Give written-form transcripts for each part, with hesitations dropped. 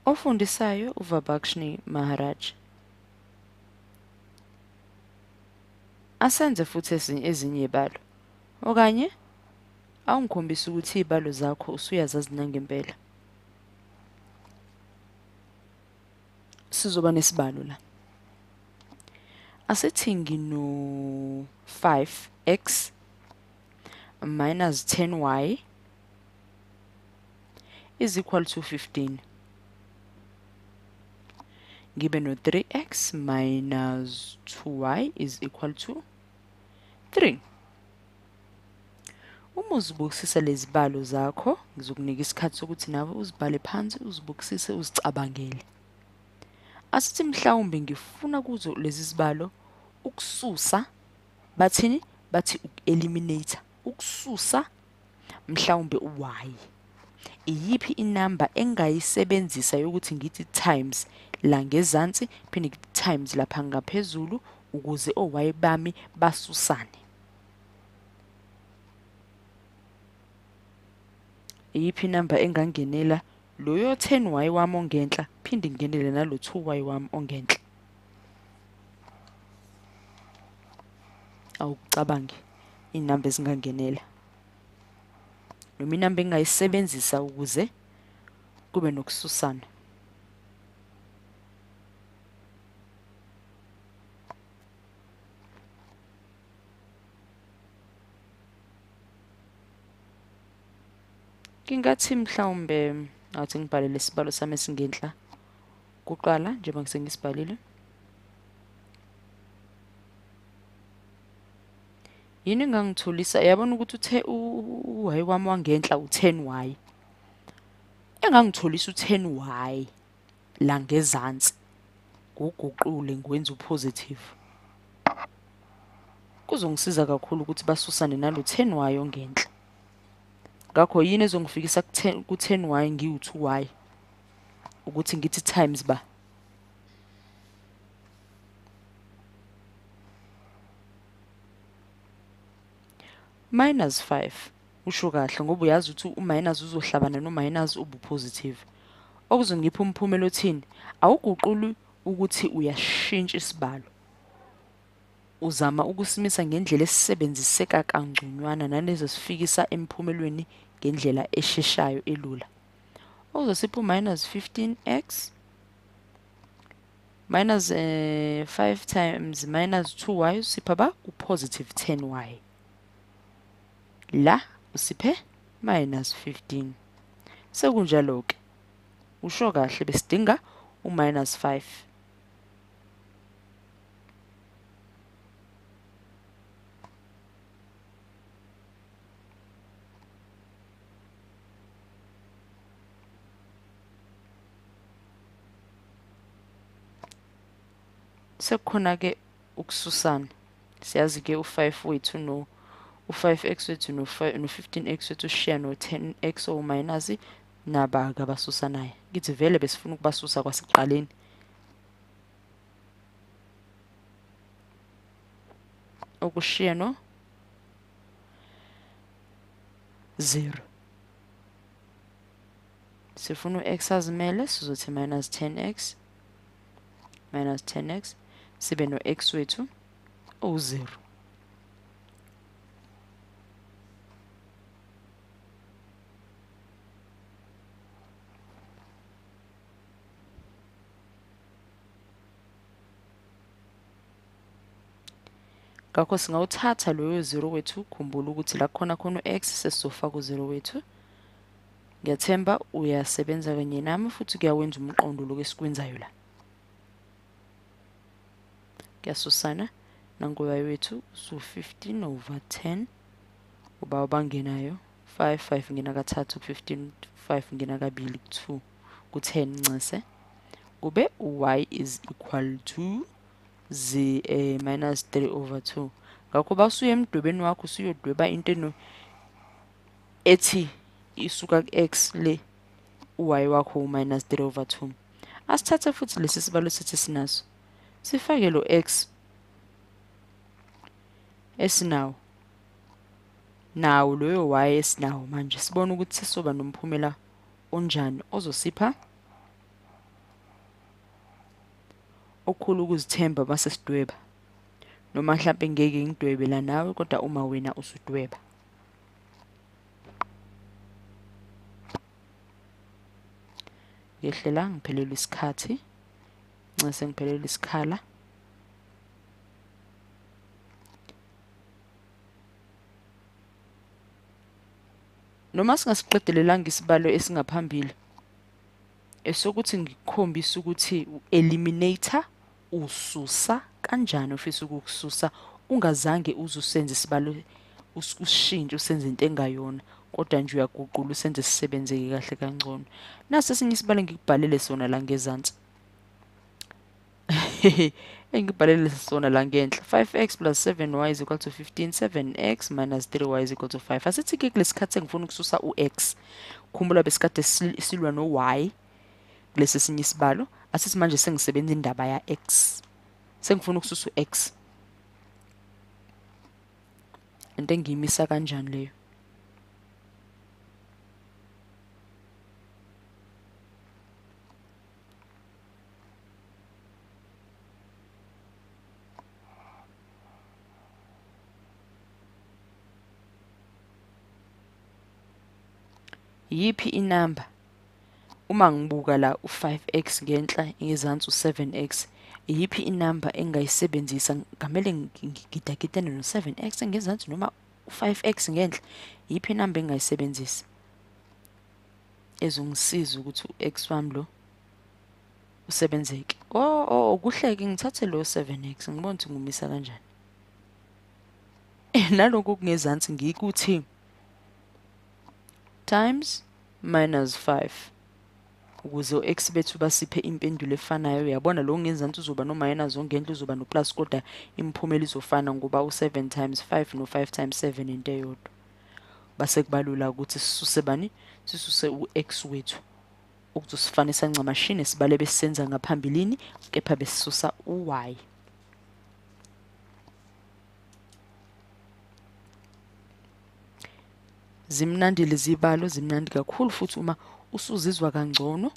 Ofundisayo uVabakhshni Maharaj. Asenze futhi ezinye iy'balo. Okanye awungikhombise ukuthi iy'balo zakho usuyazazi nangempela. Sizoba nesibalo la. Asithi ngino 5x minus 10y is equal to 15. Ngibe no 3x minus 2y is equal to 3. Uma uzibukisisa lezi zibalo zakho, ngizokunika isikhathi sokuthi nawe uzibhale phansi, uzibukisise, uzicabangele. Asithi mhlawumbe ngifuna kuzo lezi zibalo ukususa, bathini? Bathi uku-eliminate, ukususa mhlawumbe u-y. Iyiphi inamba engayisebenzisa yokuthi ngithi times la ngezansi, phinde ngithi times lapha ngaphezulu ukuze o-y bami basusane? Iyiphi inamba engangenela loyo 10y wami ongenhla, phinde ngingenele nalo 2y wami ongenhla? Awukucabange inamba ezingangenela noma inamba engayisebenzisa ukuze kube nokususana. Ngingathi mhlawumbe awuthi ngibhale lesibalo sami esingenhla kuqala njengoba ngisengisibhalile. Yini engangitholisa? Yabona ukuthi uthe u-y wami wangenhla u-10y. Engangitholisa u-10y la ngezansi, nguguqule ngwenze upositive. Kuzongisiza kakhulu ukuthi basusane nalo 10y ongenhla. Ngakho yini ezongifikisa ku-10y ngiwu-2y? Ukuthi ngithi times ba. Minus 5. Usho kahle ngoba uyazi ukuthi uminus uzohlabana nominus ubupositive. Okuzongipha umphumela othini? Awuguquli ukuthi uyashintsha isibalo. Uzama ukusimisa ngendlela esisebenziseka kangconywana nalezosifikisa emphumelweni ngendlela esheshayo elula. Okuzosipha minus 15x minus 5 times minus 2y usipha ba upositive 10y. La usiphe minus 15. Sekunjalo ke. Usho kahle besidinga u-minus 5. Sekukhona ke ukususana. Siyazi ke u5 wethu no u5x wethu no 15x wethu share no 10x o minus nabaka abasusanayo. Ngithi vele besifuna ukubasusa kwasekuqaleni. Okushiya no 0. Sifuna u-x azimele, sizothi minus 10x minus 10x sibe no x wethu u0. Ngakho singawuthatha loyo 0 wethu, khumbula ukuthi la khona khona u-x sesizofaka u0 wethu. Ngiyathemba uyasebenza kanye nami futhi kuyawenza umqondo lokho esikwenzayo la. Kuyasusana nangu y wethu usu 15 over 10 uba abangenayo 5 5 ngena kathathu 15 5 ngena kabili 2 ku 10 ncese kube y is equal to z minus 3 over 2. Ngakho basuye emdwebeni wakho usuyodweba into eno ethi isuka ku-x le u-y wakho u-minus 3 over 2. Asithathe futhi lesi sibalo sethu sinaso, sifake lo x esinawo nawo loyo y esinawo manje, sibone ukuthi sizoba nomphumela onjani ozosipha Okukhulu ukuzithemba mase sidweba. Noma mhlampe ngeke ngidwebe la nawe kodwa uma wena usudweba. Ngehlela ngiphelelwe isikhathi. Ncese ngiphelelwe isikhala. Noma singasiqedelelanga isibalo esingaphambili esokuthi ngikukhombise ukuthi u-eliminator ususa kanjani ofisa ukukususa ungazange uze usenze isibalo usishintshe usenze into engayona kodwa nje uyaguqula usenze sisebenzeke kahle kangcono. Nasi esinye isibalo engikubhalele sona la ngezansi. Engibhalele sona la ngenhla 5x plus 7y is equal to 15, 7x minus 3y is equal to 5. Asithi ke kulesikhathi engifuna ukususa u-x. Khumbula besikade silwa no-y kulesi esinye isibalo. Asithi manje sengisebenza indaba ya x. Sengifuna ukususa u-x. Into engiyimisa kanjani leyo? Yiphi inamba? Uma ngibuka la u5x ngenhla ngezansi u7x, iyiphi inamba engayisebenzisa? Ngamele ngigidagidane no7x ngezansi noma u5x ngenhla? Iyiphi inamba engayisebenzisa ezongisiza ukuthi u-x wami lo usebenzeke? Oh, kuhleke ngithathe lo 7x ngibone ukuthi ngumisa kanjani. Nalokhu kungezansi ngikuthi times minus 5 ukuze u-x bethu basiphe impendulo efanayo. Uyabona lo ngezansi uzoba no minus, ongenhla uzoba no plus, kodwa imiphumela izofana ngoba u7 times 5 no5 times 7 into eyodwa. Base kubalula ukuthi sisuse bani? Sisuse u-x wethu ukuzosifanisa ncamashi nesibalo besisenza ngaphambilini, kepha besisusa u-y. Zimnandi lezibalo, zimnandi kakhulu futhi uma usuzizwa kangcono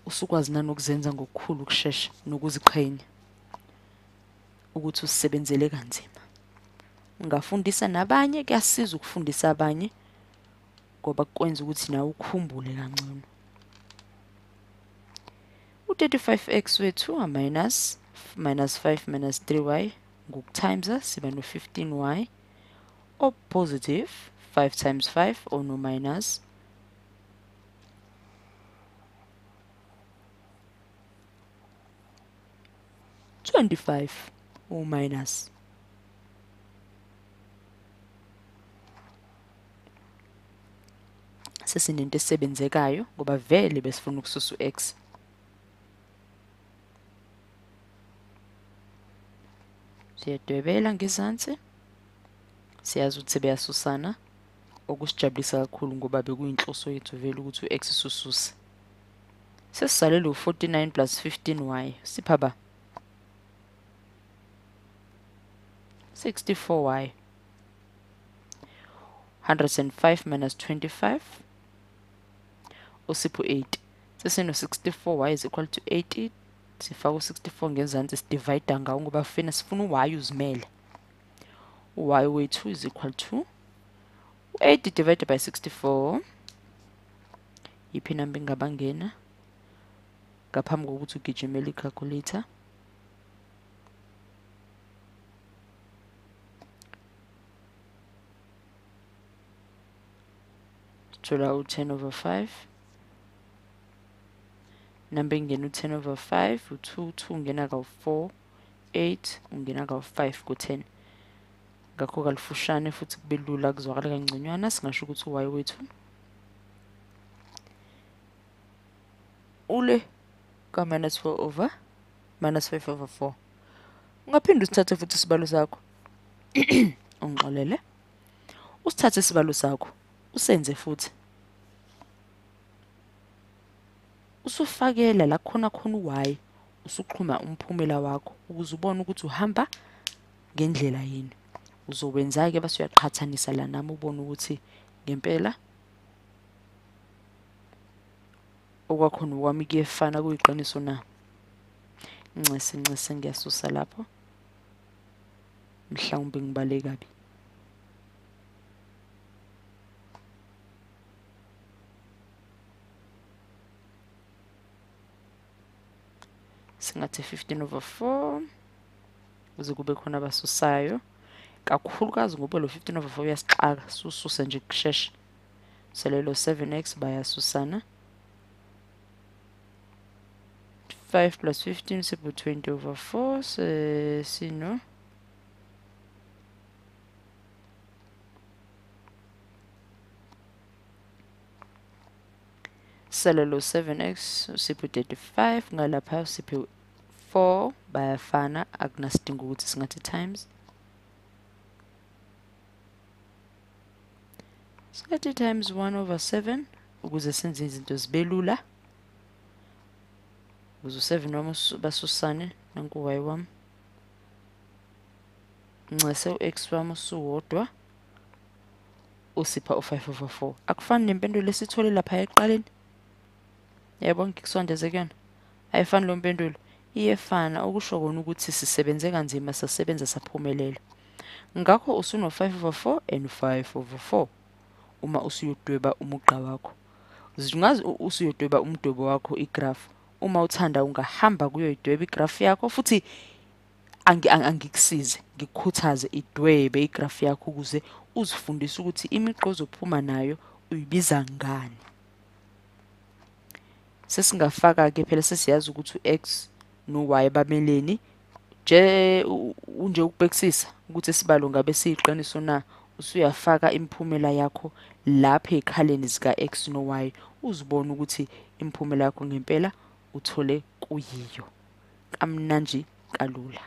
usukwazi nanokuzenza ngokukhulu ukushesha nokuziqhenya ukuthi usebenzele kanzima. Ungafundisa nabanye, kuyasiza ukufundisa abanye ngoba kwenza ukuthi nawe ukhumbule kangcono. U35x wethu minus 5 minus 3y ngokutimesa siba no15y o positive 5 times 5 or no minus 25 or minus. Sesinento esebenzekayo ngoba vele besifuna ukususa u-x. Siyadwebela ngezansi, siyazi ukuthi sebeyasusana, okusijabulisa kakhulu ngoba bekuyinhloso yethu vele ukuthi u-x isususe. Sesisalele u-49 plus 15y sipha ba 64y. 105 minus 25 usipho 8. Sesino 64y is equal to 80. Sifaka u-64 ngezansi sidivide ngawo ngoba fina sifuna u-y uzimele. U-y wethu is equal to 80 divided by 64. Yiphi inamba engabangena ngaphambi kokuthi ugijimele i-calculator? Sithola u-10 over 5. Namba engena u-10 over 5, u-2, 2 ungena kawu-4, 8 ungena kawu-5 ku-10. Ngakho kalufushane futhi kube lula kuzwakala kangconywana, singasho ukuthi u-y wethu ule ka minus 4 over minus 5 over 4. Ungaphinde usithathe futhi isibalo sakho. Ungixolele. Usithathe isibalo sakho, usenze futhi. Usufakela la khona khona u-y, usuxhuma umphumela wakho ukuze ubone ukuthi uhamba ngendlela yini. Uzowenza-ke bese uyaqhathanisa la nami ubone ukuthi ngempela okwakhona okwami kuyefana kuyiqiniso na. Ncese ncese ngiyasusa lapho. Mhlawumbe ngibale kabi. Singathi 15 over 4 kuze kube khona abasusayo, kakhulukazi ngoba lo 15 over 4 uyasixaka, sususe nje kusheshe. Selelo 7x bayasusana. 5 plus 15 sibu 20 over 4 sino selelo 7x siphu 35 ngalapha siphu 4 bayafana, akunasidingo ukuthi singathi times. Singathi times 1 over 7 ukuze senze izinto zibe lula. Ukuze u7 wami basusane nanku y wami. Ncese u-x wami usuwodwa usipha u5 over 4. Akufani nempendulo esithole lapha ekuqaleni. Yebo, ngikusondeze kuyona. Ayifani lo mpendulo. Iyefana, okusho kona ukuthi sisebenze kanzima, sasebenza saphumelela. Ngakho usuno 5 over 4 and 5 over 4 uma usuyodweba umugqa wakho. Ungazi usuyodweba umdwebo wakho igraph. Uma uthanda ungahamba kuyoyidweba igraph yakho, futhi angikusize, ngikukhuthaze idwebe igraph yakho ukuze uzifundise ukuthi imigqa ozophuma nayo uyibiza ngani. Sesingafaka ke phela, sesiyazi ukuthi u-x no-y bameleni. Nje nje ukubhekisisa ukuthi isibalo ngabe siyiqiniso na, usuyafaka imiphumela yakho lapha ekhaleni zika-x no-y, uzibone ukuthi imiphumela yakho ngempela uthole kuyiyo. Kamnandi kalula.